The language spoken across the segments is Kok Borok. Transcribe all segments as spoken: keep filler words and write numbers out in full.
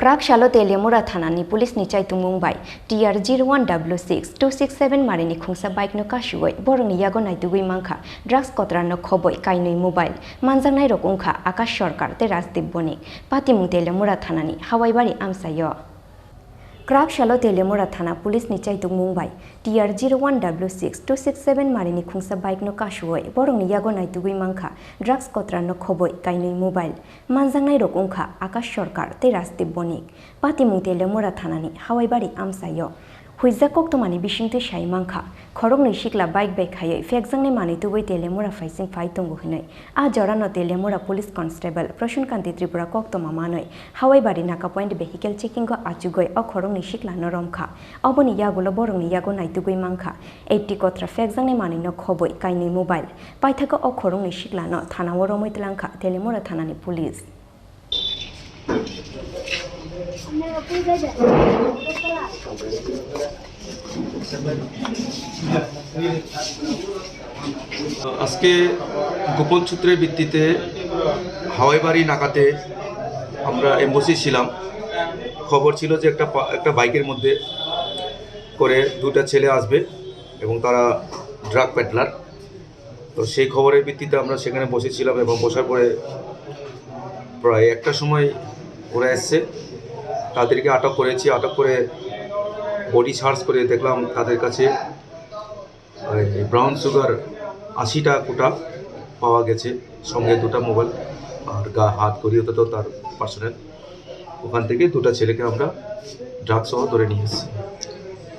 Krak salo Teliamura thanani police ni chaitungmung bai T R zero one W six two six seven marini khungsa bike no kasuoi borokni yago naitugwi mankha drugs kotra no khoboi kainwi mobile. Manjaknai rok wngkha Akash Sarkar tei Rajdeep Bonik. Patimung Teliamura thanani Hawaibari amchaio. Krak salo Teliamura thana police ni chaitungmung bai T R zero one W six two six seven marini khungsa bike no kasuoi borokni yago naitugwi mankha drugs kotra no khoboi kainwi mobile. Manjaknai rok wngkha Akash Sarkar tei Rajdeep Bonik. Patimung Teliamura thanani Hawaibari amchaio. Huijak koktomani bisingtwi sai mankha, khoroknwi sikla bike bai khaiwi phekjaknai manwi tubui Teliamura phaising phai tongo hinwi. A jorano Teliamura Police Constable Prasun Kanti Tripura koktoma manwi Hawaibari Naka Point vehicle checking o achugwi o khoroknwi siklano romkha. Oboni yagulo borokni yago naitugwi mankha eighty kotra phekjaknai manwino khoboi kainwi mobile. Paithago o khoroknwi siklano thanao romwi twlangkha Teliamura thanani police. আজকে গোপন সূত্রের ভিত্তিতে হাওয়াইবাড়ি নাকাতে আমরা অ্যাম্বুশে ছিলাম। খবর ছিল যে একটা পা-, একটা বাইকের মধ্যে করে দুটা ছেলে আসবে এবং তারা ড্রাগ পেডলার। তো সেই খবরের ভিত্তিতে আমরা সেখানে বসেছিলাম এবং বসার পরে প্রায় একটার সময় ওরা এসছে। তাদেরকে আটক করেছি। আটক করে বডি সার্চ করে দেখলাম তাদের কাছে ওই ব্রাউন সুগার আশিটা কোটা পাওয়া গেছে, সঙ্গে দুটো মোবাইল আর গা হাত ঘড়ি, ওটা তো তার পার্সোনাল। ওখান থেকে দুটো ছেলেকে আমরা ড্রাগ সহ ধরে নিয়ে এসেছি।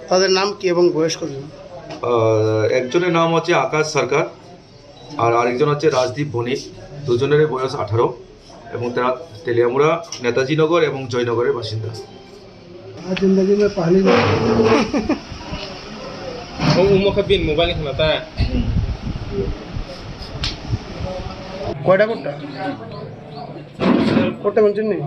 তাদের নাম কি এবং বয়স কত? আহ, একজনের নাম হচ্ছে আকাশ সরকার আর আরেকজন হচ্ছে রাজদীপ বণিক। দুজনেরই বয়স আঠারো এবং তারা তেলিয়ামুড়া, নেতাজি নগর এবং জয়নগরের বাসিন্দা। आज जिंदगी में पहली बार। O umo khe bini mobile ni khna ta. কয়টা কোটা? কোটা কোন চিনি?